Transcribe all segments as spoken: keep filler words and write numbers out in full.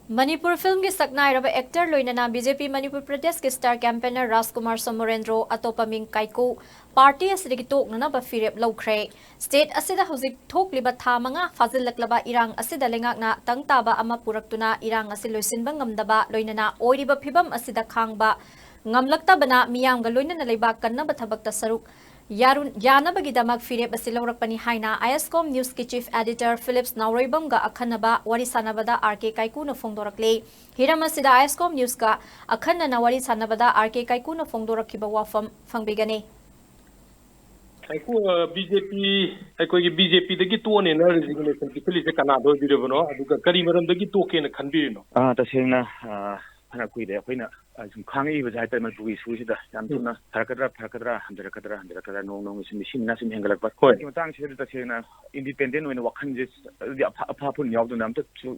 ꯃꯅꯤꯄꯨꯔ ꯐꯤꯜꯝꯒꯤ ꯁꯛꯅꯥꯏꯔꯕ ꯑꯦꯛꯇꯔ ꯂꯣꯏꯅꯅ B J ꯄꯤ ꯃꯅꯤꯄꯨꯔ ꯄ꯭ꯔꯗꯦꯁꯀꯤ ꯁ꯭ꯇꯥꯔ ꯀꯦꯝꯄꯦꯟꯅꯔ ꯔꯥꯖꯀꯨꯃꯥꯔ ꯁꯣꯃꯣꯔꯦꯟꯗ꯭ꯔꯣ, ꯑꯇꯣꯞꯄ ꯃꯤꯡ ꯀꯥꯏꯀꯨ, ꯄꯥꯔꯇꯤ ꯑꯁꯤꯗꯒꯤ ꯇꯣꯛꯅꯅꯕ ꯐꯤꯔꯦꯞ ꯂꯧꯈ꯭ꯔꯦ꯫ ꯁ꯭ꯇꯦꯠ ꯑꯁꯤꯗ ꯍꯧꯖꯤꯛ ꯊꯣꯛꯂꯤꯕ ꯊꯥ ꯃꯉꯥ ꯐꯥꯖꯤꯜꯂꯛꯂꯕ ꯏꯔꯥꯡ ꯑꯁꯤꯗ ꯂꯩꯉꯥꯛꯅ ꯇꯪ ꯇꯥꯕ ꯑꯃ ꯄꯨꯔꯛꯇꯨꯅ ꯏꯔꯥꯡ ꯑꯁꯤ ꯂꯣꯏꯁꯤꯟꯕ ꯉꯝꯗꯕ ꯂꯣꯏꯅꯅ ꯑꯣꯏꯔꯤꯕ ꯐꯤꯚꯝ ꯑꯁꯤꯗ ꯈꯥꯡꯕ ꯉꯝꯂꯛꯇꯕꯅ ꯃꯤꯌꯥꯝꯒ ꯂꯣꯏꯅꯅ ꯂꯩꯕꯥꯛ ꯀꯟꯅꯕ ꯊꯕꯛꯇ ꯁꯔꯨꯛ ꯌꯥꯔꯨꯟ-, ꯌꯥꯅꯕꯒꯤꯗꯃꯛ ꯐꯤꯔꯦꯞ ꯑꯁꯤ ꯂꯧꯔꯛꯄꯅꯤ ꯍꯥꯏꯅ ꯑꯥꯏ ꯑꯦꯁ ꯀꯣꯝ ꯅ꯭ꯌꯨꯁꯀꯤ ꯆꯤꯐ ꯑꯦꯗꯤꯇꯔ ꯐꯤꯂꯤꯞꯁ ꯅꯥꯎꯔꯩꯕꯝꯒ ꯑꯈꯟꯅꯕ ꯋꯥꯔꯤ ꯁꯥꯟꯅꯕꯗ ꯑꯥꯔ ꯀꯦ ꯀꯥꯏꯀꯨꯅ ꯐꯣꯡꯗꯣꯔꯛꯂꯤ꯫ ꯍꯤꯔꯝ ꯑꯁꯤꯗ ꯑꯥꯏ ꯑꯦꯁ ꯀꯣꯝ ꯅ꯭ꯌꯨꯁꯀ ꯑꯈꯟꯅꯅ ꯋꯥꯔꯤ ꯁꯥꯟꯅꯕꯗ ꯑꯥꯔ ꯀꯦ ꯀꯥꯏꯀꯨꯅ ꯐꯣꯡꯗꯣꯔꯛꯈꯤꯕ ꯋꯥꯐꯝ ꯐꯪꯕꯤꯒꯅꯤ꯫ ꯀꯥꯏꯀꯨ, ꯑ, ꯕꯤ ꯖꯦ ꯄꯤ, ꯑꯩꯈꯣꯏꯒꯤ ꯕꯤ ꯖꯦ ꯄꯤꯗꯒꯤ ꯇꯣꯛꯑꯅꯦꯅ ꯔꯤꯖꯤꯒꯅꯦꯁꯟ ꯄꯤꯈꯠꯂꯤꯁꯦ ꯀꯅꯥꯗ ꯑꯣꯏꯕꯤꯔꯕꯅꯣ? ꯑꯗꯨꯒ ꯀꯔꯤ ꯃꯔꯝꯗꯒꯤ ꯇꯣꯛꯀꯦꯅ ꯈꯟꯕꯤꯔꯤꯅꯣ? ꯑꯥ, ꯇꯁꯦꯡꯅ, ꯑꯥ, ꯐꯅ ꯀꯨꯏꯔꯦ ꯑꯩꯈꯣꯏꯅ, ꯑꯥ, ꯁꯨꯝ ꯈꯥꯡꯉꯛꯏꯕꯁꯦ ꯍꯥꯏꯇꯥꯔꯦ, ꯃꯅꯤꯄꯨꯔꯒꯤ ꯏꯁꯨꯁꯤꯗ ꯌꯥꯝ ꯎꯝ꯫ ꯊꯨꯅ ꯐꯔꯛꯀꯗ꯭ꯔꯥ, ꯐꯔꯛꯀꯗ꯭ꯔꯥ, ꯍꯟꯊꯔꯛꯀꯗ꯭ꯔꯥ, ꯍꯟꯊꯔꯛꯀꯗ꯭ꯔꯥ, ꯅꯣꯡ ꯅꯣꯡꯒꯤ ꯁꯨꯝ ꯃꯤꯁꯤꯡ ꯃꯤꯅꯥ ꯁꯨꯝ ꯍꯦꯟꯒꯠꯂꯛꯄ꯫ ꯍꯣꯏ꯫ ꯁꯤꯒꯤ ꯃꯇꯥꯡꯁꯤꯗ ꯇꯁꯦꯡꯅ ꯏꯟꯗꯤꯄꯦꯟꯗꯦꯟ ꯑꯣꯏꯅ ꯋꯥꯈꯜꯁꯦ ꯑꯗꯨꯗꯤ ꯑꯐ-, ꯑꯐ ꯑꯐꯨꯟ ꯌꯥꯎꯗꯅ ꯑꯝꯇꯁꯨ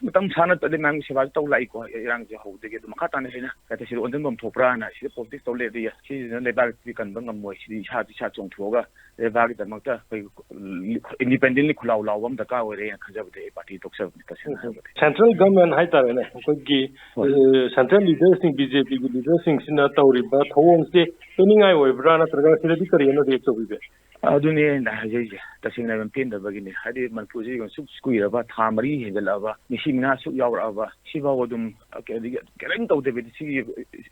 ꯃꯇꯝ ꯁꯥꯡꯅ ꯇꯗꯤ ꯃꯌꯥꯝꯒꯤ ꯁꯦꯕꯥꯁꯨ ꯇꯧ ꯂꯥꯛꯏꯀꯣ, ꯏꯔꯥꯡꯁꯦ ꯍꯧꯕꯗꯒꯤ꯫ ꯑꯗꯨ ꯃꯈꯥ ꯇꯥꯅ ꯍꯦꯟꯅ ꯀꯩ ꯍꯥꯏ ꯇꯥꯔꯦ, ꯁꯤꯗ ꯑꯣꯟꯁꯤꯟꯐꯝ ꯊꯣꯛꯄ꯭ꯔꯥꯅ, ꯁꯤꯗ ꯄꯣꯂꯤꯇꯤꯛꯁ ꯇꯧ ꯂꯩꯔꯗꯤ ꯁꯤꯁꯤꯅ ꯂꯩꯕꯥꯛꯇꯤ ꯀꯟꯕ ꯉꯝꯃꯣꯏ, ꯁꯤꯗꯤ ꯏꯁꯥ ꯏꯁꯥ ꯆꯣꯡꯊꯣꯛꯑꯒ ꯂꯩꯕꯥꯛꯀꯤꯗꯃꯛꯇ ꯑꯩꯈꯣꯏ ꯏꯟꯗꯤꯄꯦꯟꯗꯦꯟꯂꯤ ꯈꯨꯜꯂꯥꯎ ꯂꯥꯎꯕ ꯑꯃ ꯗꯔꯀꯥꯔ ꯑꯣꯏꯔꯦꯅ ꯈꯟꯖꯕꯗꯤ ꯑꯩ ꯄꯥꯔꯇꯤ ꯊꯣꯛꯆꯕꯅꯤ, ꯇꯁꯦꯡꯅ ꯍꯥꯏꯔꯕꯗꯤ꯫ ꯁꯦꯟꯇ꯭ꯔꯦꯜ ꯒꯚꯔꯟꯃꯦꯟ ꯍꯥꯏꯇꯥꯔꯦꯅꯦ, ꯑꯩꯈꯣꯏꯒꯤ, ꯍꯣꯏ꯫ ꯑ, ꯁꯦꯟꯇ꯭ꯔꯦꯜ ꯂꯤꯗꯔꯁꯤꯡ, ꯕꯤ ꯖꯦ ꯄꯤꯒꯤ ꯂꯤꯗꯔꯁꯤꯡꯁꯤꯅ ꯇꯧꯔꯤꯕ ꯊꯧꯑꯣꯡꯁꯦ ꯄꯦꯟꯅꯤꯡꯉꯥꯏ ꯑꯣꯏꯕ꯭ꯔꯥ, ꯅꯠꯇ꯭ꯔꯒ ꯁꯤꯗꯗꯤ ꯀꯔꯤ ꯑꯃ ꯔꯤꯌꯦꯛ ꯇꯧꯕꯤꯒꯦ? ꯑꯗꯨꯅꯦ ꯑꯩꯅ ꯍꯥꯏꯖꯩꯁꯦ, ꯇꯁꯦꯡꯅ ꯌꯥꯝ ꯄꯦꯟꯗꯕꯒꯤꯅꯦ꯫ ꯍꯥꯏꯗꯤ ꯃꯅꯤꯄꯨꯔꯁꯤ ꯁꯨꯛ ꯀꯨꯏꯔꯕ, ꯊꯥ ꯃꯔꯤ ꯍꯦꯟꯖꯜꯂꯛꯑꯕ, ꯃꯤꯁꯤ ꯃꯤꯅꯥ ꯁꯨꯛ ꯌꯥꯎꯔꯛꯑꯕ, ꯁꯤꯐꯥꯎ ꯑꯗꯨꯝ ꯀꯩ-, ꯀꯔꯤꯝ ꯇꯧꯗꯕꯤꯗ, ꯁꯤꯒꯤ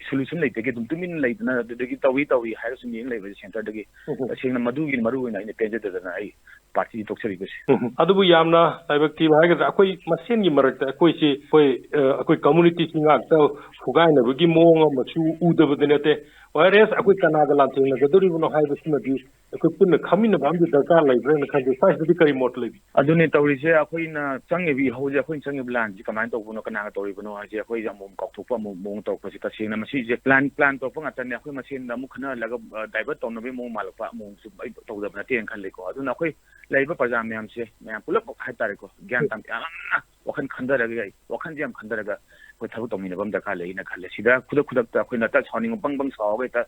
ꯁꯣꯂꯨꯁꯟ ꯂꯩꯇꯒꯤ ꯑꯗꯨꯝ ꯇꯨꯃꯤꯟꯅ ꯂꯩꯗꯅ, ꯑꯗꯨꯗꯒꯤ ꯇꯧꯏ ꯇꯧꯏ ꯍꯥꯏꯔꯒ ꯁꯨꯝ ꯌꯦꯡ ꯂꯩꯕꯁꯦ ꯁꯦꯟꯇꯔꯗꯒꯤ꯫ ꯎꯝ꯫ ꯇꯁꯦꯡꯅ ꯃꯗꯨꯒꯤ ꯃꯔꯨ ꯑꯣꯏꯅ ꯑꯩꯅ ꯄꯦꯟꯖꯗꯗꯅ ꯑꯩ ꯄꯥꯔꯇꯤ ꯊꯣꯛꯆꯔꯤꯕꯁꯦ꯫ ꯎꯝ꯫ ꯑꯗꯨꯕꯨ ꯌꯥꯝꯅ ꯂꯥꯏꯕꯛ ꯊꯤꯕ ꯍꯥꯏꯒꯗ꯭ꯔꯥ, ꯑꯩꯈꯣꯏ ꯃꯁꯦꯟꯒꯤ ꯃꯔꯛꯇ ꯑꯩꯈꯣꯏꯁꯤ, ꯑꯩꯈꯣꯏ, ꯑ, ꯑꯩꯈꯣꯏ ꯀꯝꯃꯨꯅꯤꯇꯤꯁꯤ ꯉꯥꯛꯇ ꯐꯨꯒꯥꯏꯅꯕꯒꯤ ꯃꯑꯣꯡ ꯑꯃꯁꯨ ꯎꯗꯕꯗꯤ ꯅꯠꯇꯦ꯫ ꯋꯥꯏꯔꯦꯁ ꯑꯩꯈꯣꯏ ꯀꯅꯥꯒ ꯂꯥꯟꯊꯦꯡꯅꯒꯗꯧꯔꯤꯕꯅꯣ ꯍꯥꯏꯕꯁꯤꯃꯗꯤ ꯑꯩꯈꯣꯏ ꯄꯨꯟꯅ ꯈꯪꯃꯤꯟꯅꯕ ꯑꯃꯗꯤ ꯗꯔꯀꯥꯔ ꯂꯩꯕ꯭ꯔꯥꯅ ꯈꯟꯖꯩ꯫ ꯁ꯭ꯋꯥꯏꯁꯤꯗꯗꯤ ꯀꯔꯤ ꯃꯣꯠ ꯂꯩꯕꯤ? ꯑꯗꯨꯅꯦ ꯇꯧꯔꯤꯁꯦ꯫ ꯑꯩꯈꯣꯏꯅ ꯆꯪꯉꯤꯕ ꯏꯍꯧꯁꯦ, ꯑꯩꯈꯣꯏꯅ ꯆꯪꯉꯤꯕ ꯂꯥꯟꯁꯦ ꯀꯃꯥꯏꯅ ꯇꯧꯕꯅꯣ, ꯀꯅꯥꯒ ꯇꯧꯔꯤꯕꯅꯣ ꯍꯥꯏꯁꯦ, ꯑꯩꯈꯣꯏꯁꯦ ꯑꯃꯨꯛ ꯀꯥꯎꯊꯣꯛꯄ ꯑꯃꯨꯛ ꯃꯑꯣꯡ ꯇꯧꯔꯛꯄꯁꯦ, ꯇꯁꯦꯡꯅ ꯃꯁꯤꯁꯦ ꯄ꯭ꯂꯥꯟ, ꯄ꯭ꯂꯥꯟ ꯇꯧꯔꯛꯄ ꯉꯥꯛꯇꯅꯦ꯫ ꯑꯩꯈꯣꯏ ꯃꯁꯦꯟꯗ ꯑꯃꯨꯛ ꯈꯟꯅꯍꯜꯂꯒ, ꯑ, ꯗꯥꯏꯚꯔꯠ ꯇꯧꯅꯕꯒꯤ ꯃꯑꯣꯡ ꯃꯥꯜꯂꯛꯄ ꯑꯃꯨꯛꯁꯨ ꯑꯩ ꯇꯧꯗꯕ ꯅꯠꯇꯦꯅ ꯈꯜꯂꯤꯀꯣ꯫ ꯑꯗꯨꯅ ꯑꯩꯈꯣꯏ ꯂꯩꯔꯤꯕ ꯄ꯭ꯔꯖꯥ ꯃꯌꯥꯝꯁꯦ, ꯃꯌꯥꯝ ꯄꯨꯂꯞ ꯍꯥꯏꯇꯥꯔꯦꯀꯣ, ꯒ꯭ꯌꯥꯟ ꯇꯥ-, ꯌꯥꯝꯅ ꯋꯥꯈꯜ ꯈꯟꯊꯔꯒ, ꯋꯥꯈꯜꯁꯦ ꯌꯥꯝ ꯈꯟꯊꯔꯒ ꯑꯩꯈꯣꯏ ꯊꯕꯛ ꯇꯧꯃꯤꯟꯅꯕ ꯑꯃ ꯗꯔꯀꯥꯔ ꯂꯩꯅ ꯈꯜꯂꯦ꯫ ꯁꯤꯗ ꯈꯨꯗꯛ ꯈꯨꯗꯛꯇ ꯑꯩꯈꯣꯏꯅ ꯍꯦꯛꯇ ꯁꯥꯎꯅꯤꯡꯕ ꯄꯪ ꯄꯪ ꯁꯥꯎꯔꯒ ꯍꯦꯛꯇ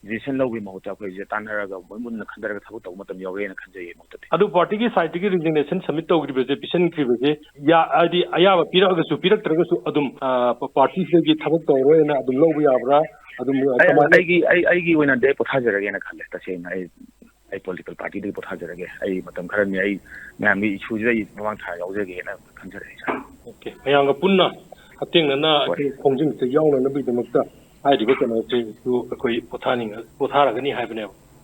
decision ꯂꯧꯕꯒꯤ ꯃꯍꯨꯠꯇ ꯑꯩꯈꯣꯏꯁꯦ ꯇꯥꯟꯅꯔꯒ ꯃꯨꯟ ꯃꯨꯟꯅ ꯈꯟꯊꯔꯒ ꯊꯕꯛ ꯇꯧꯕ ꯃꯇꯝ ꯌꯧꯔꯦꯅ ꯈꯟꯖꯩ ꯑꯩ ꯃꯣꯠꯇꯗꯤ꯫ ꯑꯗꯨ party ꯒꯤ side ꯇꯒꯤ resignation submit ꯇꯧꯈ꯭ꯔꯤꯕꯁꯦ, ꯄꯤꯁꯟꯈ꯭ꯔꯤꯕꯁꯦ, ꯌꯥ-, ꯍꯥꯏꯗꯤ ꯑꯌꯥꯕ ꯄꯤꯔꯛꯑꯒꯁꯨ ꯄꯤꯔꯛꯇ꯭ꯔꯒꯁꯨ ꯑꯗꯨꯝ, ꯑ, ꯄ-, party ꯁꯤꯗꯒꯤ ꯊꯕꯛ ꯇꯧꯔꯔꯣꯏꯅ ꯑꯗꯨꯝ ꯂꯧꯕ ꯌꯥꯕ꯭ꯔꯥ? ꯑꯗꯨꯝ, ꯑ, ꯑꯩ, ꯀꯃꯥꯏꯅ? ꯑꯩꯒꯤ, ꯑꯩ, ꯑꯩꯒꯤ ꯑꯣꯏꯅꯗꯤ ꯑꯩ ꯄꯣꯊꯥꯖꯔꯒꯦꯅ ꯈꯜꯂꯦ꯫ ꯇꯁꯦꯡꯅ ꯑꯩ, ꯑꯩ political party ꯗꯒꯤ ꯄꯣꯊꯥꯖꯔꯒꯦ꯫ ꯑꯩ ꯃꯇꯝ ꯈꯔꯅꯤ ꯑꯩ ꯃꯌꯥꯝꯒꯤ issue ꯁꯤꯗ ꯑꯩ ꯃꯃꯥꯡ ꯊꯥ ꯌꯥꯎꯖꯒꯦꯅ ꯈꯟꯖꯔꯦ ꯏꯁꯥ꯫ Okay, ꯃꯌꯥꯝꯒ ꯄꯨꯟꯅ ꯍꯛꯊꯦꯡꯅꯅ ꯍꯣꯏ꯫ ꯑꯩꯈꯣꯏ ꯈꯣꯡꯖꯪꯁꯤꯗ ꯌꯥꯎꯅꯅꯕꯒꯤꯗꯃꯛꯇ ꯍꯥꯏꯔꯤꯕ ꯀꯩꯅꯣꯁꯤꯁꯨ ꯑꯩꯈꯣꯏ ꯄꯣꯊꯥꯅꯤꯡꯉ-, ꯄꯣꯊꯥꯔꯒꯅꯤ ꯍꯥꯏꯕꯅꯦꯕ꯫